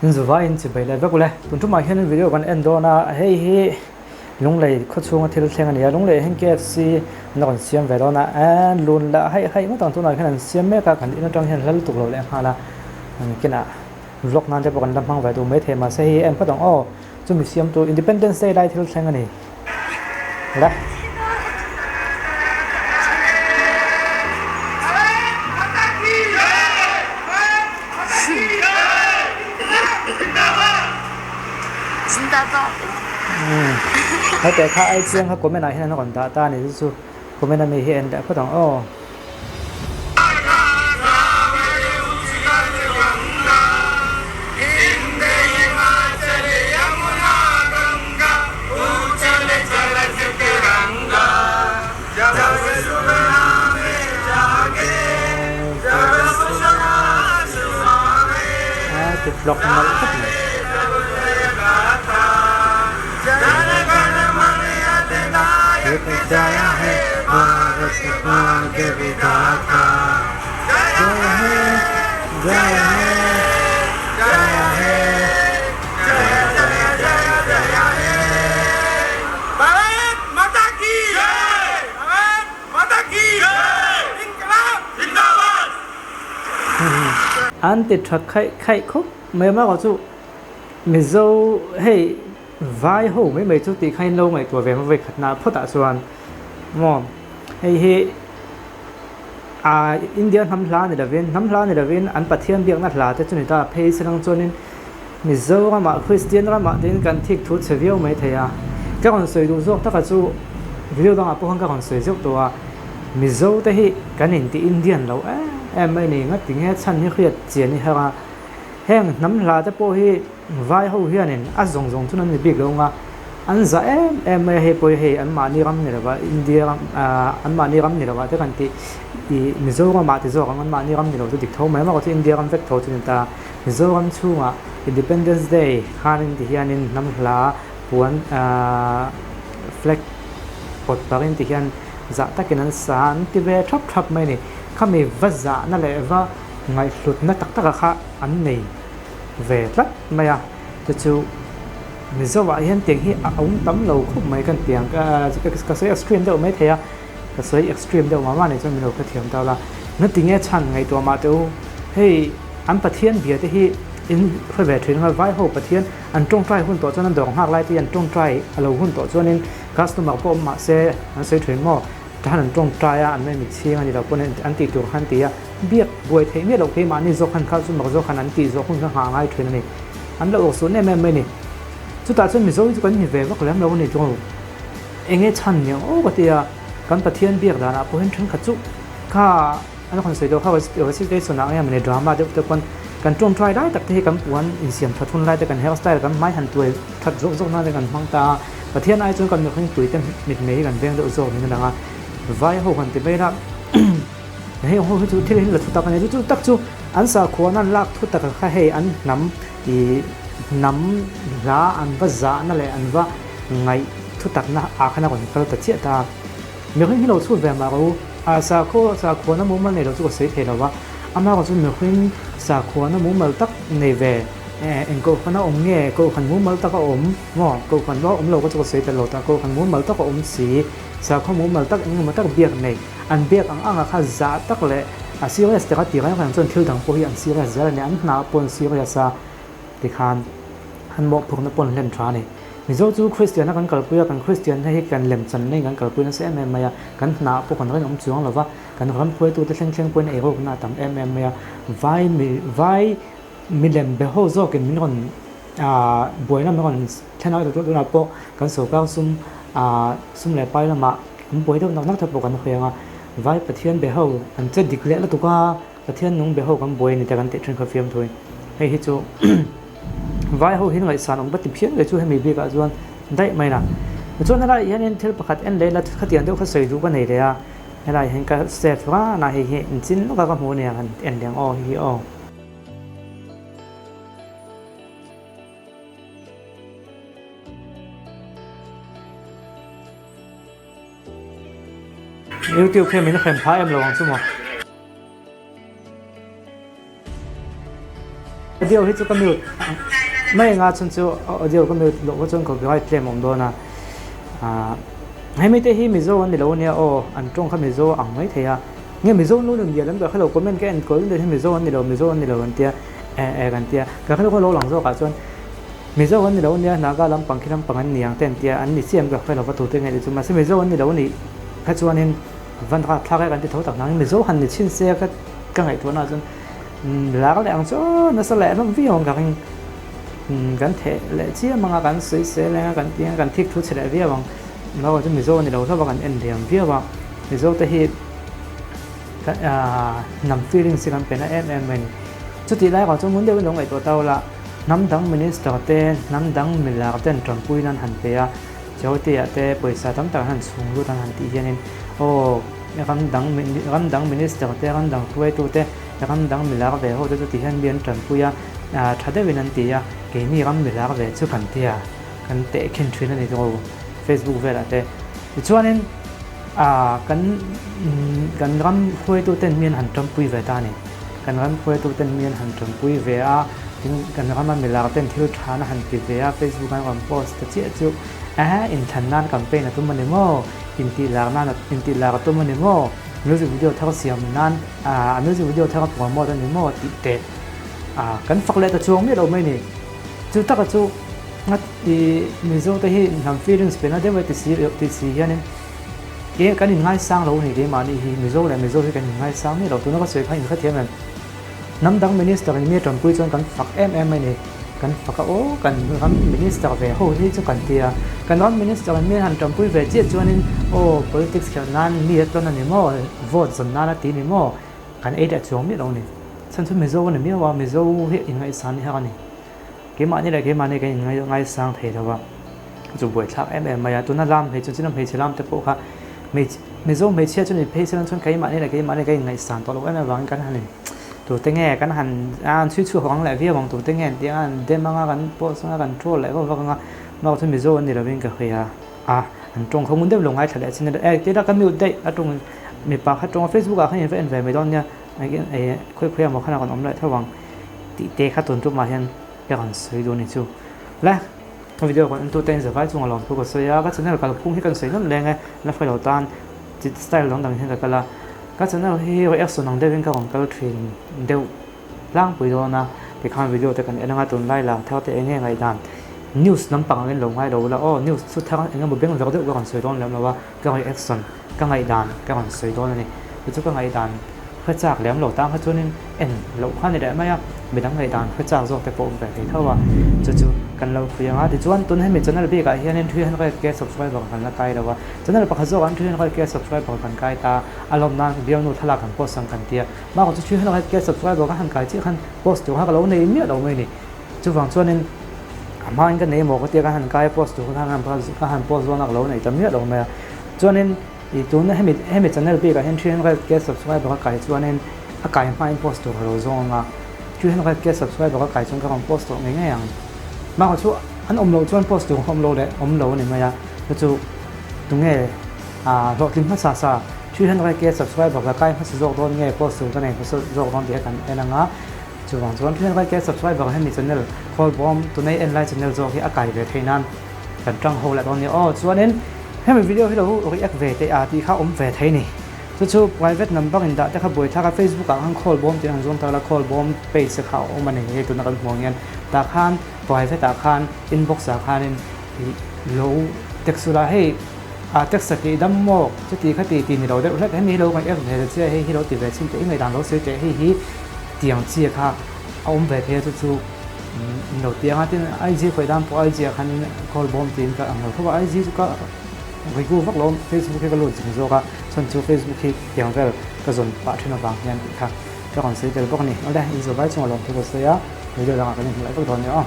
In zuva in chi bai leh vek ule. Tun tumah hian video kan en dawn a, hei hi Lunglei khaw chhunga thil thleng a ni a, Lunglei hian KFC an rawn siam ve dawn a, and lun lah haih haih ngawt ang tunah hian an siam mek a, kan in atang hian hla lutuk lo leh nghal a, an kinah vlog nan te pawh kan la hmang ve duh maithei mahse hei en phawt ang aw, chumi siamtu Independence Day lai thil thleng a ni. Le. Hete kha ai chiang kha comment ah hian an rawn dah ta a ni chu chu comment ami hi en leh phawt ang aw. Ti vlog nalh khawp mai. An ti tha khaih khaih khawp mai a chu Mizo hei vai ho mai mai chu tih kha in lo ngaihtuah ve mai khatna phawt ah chuan maw hei hi ah India hnam hla ni lovin hnam hla ni lovin an Pathian biakna hla te chu ni ta phei se lang chuanin Mizoramah Kristian ramah te in kan thik thu chhe viau mai thei a, ka rawn sawi duh zawk taka chu video dangah pawh khan ka rawn sawi zeuh tawh a, Mizo te hi kan inti Indian lo em em mai ni ngati nge chhan hi hriat chian i har a, heng hnam hla te pawh hi vai ho hianin a zawng zawng chun an ni bik lo ang a, an za em em mai a hei pawh hi hei an mahni ram ni lova India ram ah an mahni ram ni lova te kan tih ih Mizoramah ti zawk ang an mahni ram ni lo chu dik tho mai maw chu India ram vek tho chu ni ta. Mizoram chhungah Independence Day khanin ti hianin hnam hla puan flag pawt parin ti hian zah takin an sa an ti ve thap thap mai a ni. Khami va zahna leh va ngaihhlutna tak taka kha an nei ve tlat mai a, chu chu Mizoah hian tiang hi a awm tam lo khawp mai kan ti ang ka sawi extreme deuh mai thei a, ka sawi extreme deuh mah mah nih chuan min lo hrethiam ta ula. Ngatinge chhan ngaihtuah mah teh u hei. An Pathian bia te hi in hre ve thin anga vai ho Pathian an tawngtai hun tawh chuan an dawr nghak lai te hi an tawngtai a lo hun tawh chuanin customer pawh awm mah se an sawi thin maw tahan an tawngtai a an mai mit chhing a ni lo pawn an tih tur khan ti a biak buai theih miah loh keimahni zawk khan kha chu mak zawk khan an tih zawh hun kha nghah a ngai thin a ni an lo awk suh em em mai ni chutah chuan Mizo hi chu kan ni ve vak lem lo a ni chu enge chhan ni ang aw ka ti a kan Pathian biak danah pawh hian thenkhat chu kha An rawn sawi deuh kha recitation ah nge mawni drama deuh te pawn kan tawngtai lai tak te hi kan puan insiam that hun lai te kan hair style kan hmai han tuai that zawk zawk nan te kan hmang ta a, Pathian ai chuan kan mihring pui te mitmei hi kan veng deuh zawk niin a lang a, vai ho han ti mai ila hei ho hi chu thil hi la thu tak a ni chu chu tak chu an sakhuan an lak thu tak kha hei an hnam ih hnam hla an va zahna leh an va ngaih thu takna ah khan a rawn kal ta chiah ta a. Mihring hi lo chhut ve mah rawh u. A sakhaw sakhuana mumal nei lo chu ka sawi thei lo va, amaherawh chu mihring sakhuana mumal tak nei ve eng kohhran a awm nge, kohhran mumal tak a awm maw, kohhran va awm lo ka chu ka sawi tel lo ta, kohhran mumal tak a awm si, sakhaw mumal tak eng emaw tak biak nei, an biak ang anga kha zah tak leh a serious taka ti reng reng chuan thil dang pawh hi an serious zel a ni, an hna pawh an serious a tikhan an mawhphurhna pawh an hlen tha a ni. Mizo chu Kristianna kan kalpui a, kan Kristianna hi kan lemchanna in kan kalpui nasa em em mai a, kan hnah pawh kan rinawm chuang lo va, kan ram hruaitute thleng thleng pawhin eirukna a tam em em mai a, vai mi vai milem be ho zawkin min rawn ah buaina min rawn thlen a tunah pawh kan sorkar sum ah sum leh pai lamah an buai deuh nak nak te pawh kan hawi ang a, vai Pathian be ho an che dik leh lutuk a. Pathian nung be ho kan buai a ni te kan tih thin kha fiamthui. Hei hi chu vai ho hian ngaihsan awm ka ti phian ve chu hemi bikah chuan daih mai la. Tichuan helaiah hianin thil pakhat en leh ila khatiang deuh kha sawi duh ka nei leh a, helaiah hian ka save ran a hei hi inchin lawka ka hmuh ania han en leh ang aw hei hi aw. YouTube hian min hrem phah em lo ang chu maw. Audio hi chu ka mute mai anga chhan chu audio ka mute loh kha chuan copyright claim a awm dawn a. Ahh hemi te hi Mizo an ni lo ania aw, an tawng kha Mizo a ang mai thei a. Nge Mizo nu nun lian an ber kha lo comment ka enkawl in hi Mizo an ni lo, Mizo an ni lo an tia eh eh kan tia. Ka hre lo lang zawk ah chuan Mizo an ni lo ania Naga lampang khi lampang an ni ang te an tia, an ni chiah an ka hre lo va tute nge ni chu mahse Mizo an ni lo nih kha chuanin van rapthlak e kan ti tho tak nangin Mizo han ni chhin se ka ka ngaihtuahna ah chuan lar leh ang chu nasa leh hlawm viau ang ka ring. Kan theh leh chiam anga kan sawi sel eng a kan ti anga kan thik thu chhe leh viau ang. Engmah chu Mizo a ni lo hlauh a kan en liam viau a, Mizo te hi hnam feelings hi kan pe na em em mai a ni. Chutih lai erawh chu ngun deuhin lo ngaihtuah ta ula, hnam dang minister te, hnam dang milar ten tanpui nan han pe a, charity ah te pawisa tam tak an han chhung lut an han tih hianin aw ram dang ram dang minister te, ram dang hruaitu te, ram dang milar ve ho te chu ti hian mi an tanpui a, tha deuhin an ti a, keini ram milar ve chu kan tia. Kan tehkhin thin a ni tawh Facebook velah te. Tichuanin ah kan kan ram hruaitu ten mi an han tanpui ve ta a ni. Kan ram hruaitu ten mi an han tanpui ve a, tin kan rama milar ten thil tha na han ti ve a, Facebook an rawn post ta chiah chu eh inthlan nan campaign a tum a ni maw, intih lar nan intih lar a tum a ni maw, music video thar siam nan ah music video thar a promote a ni maw tih te ah kan fak leh ta chuang miah lo mai a ni. Chu taka chu I Mizo te hi hnam feelings pe na deuh e ti si ti si hianin e kan in ngaisang lo ni keimahni hi Mizo leh Mizo hi kan in ngaisang miah lo tuna ka sawi kha in hrethiam em hnam dang minister in mi a tanpui chuan kan fak em em mai ni kan fak a aw kan ram minister ve ho hi chu kan ti a kan ram minister in mi a han tanpui ve chiah chuanin aw politics khelh nan mi a tlawn a ni maw vote zawn nan a ti ni maw kan ei leh chuang miah lo ni chhan chu Mizo a ni miau a Mizo hi inngaihsan hi har a ni. Keimahni leh keimahni kan in ngaisang thei lo a, chu buaithlak em em mai a. Tuna lam hmeichhe chu hmeichhe lam te pawh kha Mizo hmeichhia chu ni phei se chuan keimahni leh keimahni kan in ngaihsan tawh lo em avangin kan han in tute nge kan han a chhui chhuak ang leh viau ang tute nge an tih anga an dem anga kan post anga kan troll leh vak vak anga bakah chuan Mizo an ni lovin ka hria a, an tawng kha ngun deuh lo ngaithla leh chin e tila ka mute daih a tawng mipa kha tawng a Facebook ah khan in va en ve mai dawn nia. Khawi khawi emaw khan a rawn awm leh tho ang tih te kha tun tumah hian ka rawn sawi duh a ni chu. Le ka video rawn entu te in zavai chunga lawmthu ka sawi a, ka channel kalphung hi kan sawi nawlh leng e, la hre lo tan style dang dang hian ka kal a, ka channel hi reaction ang deuhin ka rawn kal thin deuh tlangpui dawn a, tikhan video te kan en anga tunlai lar thar te eng nge ngaihdan news lampang angin lo ngai lo la aw news chu thar eng emaw beng ver deuh ka rawn sawi dawn lem lo a, ka reaction ka ngaihdan ka rawn sawi dawn a ni. Chu chu ka ngaihdan hre chak lem lo tang kha chuanin en loh kha a ni leh mai a, midang ngaihdan hre chak zawk te pawh awm ve thei tho a, chu chu kan lo phui ang a. Tichuan tun hemi channel bikah hianin 300k subscriber kan la kai lo a, channel pakhat zawkah an 300k subscriber kan kai ta a, lawm nan bialnu thlalak kan post ang kan tia, bakah chu 300k subscriber ka han kai chiah khan post tur kha ka lo nei miah lo mai a ni. Chuvang chuanin a hmain ka nei emaw ka tia ka han kai a post tur kha ka han post dawn a ka lo nei ta miah lo mai a. Chuanin ih tuna hemi hemi channel bikah hian 300k subscriber a kai chuanin a kai hmain post tur ka lo zawng ang a, 300k subscriber a kai chuan ka rawn post tawh ngei ngei ang. Mahse chu an awm loh chuan post tur awm lo leh awm lo a ni mai a, chu chu tunge ah hlawhtling hmasa sa 300k subscriber ka kai hmasa zawk dawn nge post tur ka nei hmasa zawk dawn tih kha kan en ang a. Chuvang chuan 300k subscriber hemi channel Khawlbawm tunei en lai channel zawk hi a kai ve theih nan kan tang ho leh dawn nia aw. Chuanin hemi video hi lo react ve teh a tih kha awm ve thei ni. Chu chu private number in dah te kha buaithlak a Facebook ah khan Khawlbawm tih an zawng tak la Khawlbawm page te kha a awm a ni hei tuna kan hmuh ang hian tah khan private ah khan inbox ah khanin ih lo text ula hei a text a tih dam maw chuti kha ti ti ni lo deuh hlek hemi hi lo ngaih ek ve ta chiah hei hi lo ti ve chhin teh i ngaihdan lo sawi teh hei hi tiang chi kha a awm ve thei a chu chu in lo ti ang a tin IG khawih dan pawh IG ah khan call bawm tiin ka ang lo tho a IG chu ka regu vak lo Facebook hi ka lut zing zawk a chhan chu Facebook hi tiang vel ka zawn pah thin avang hian tih kha ka rawn sawi tel bawk a ni awle in zawh vai chunga lawmthu ka sawi a video dangah kan inhmu leh vek dawn nia aw.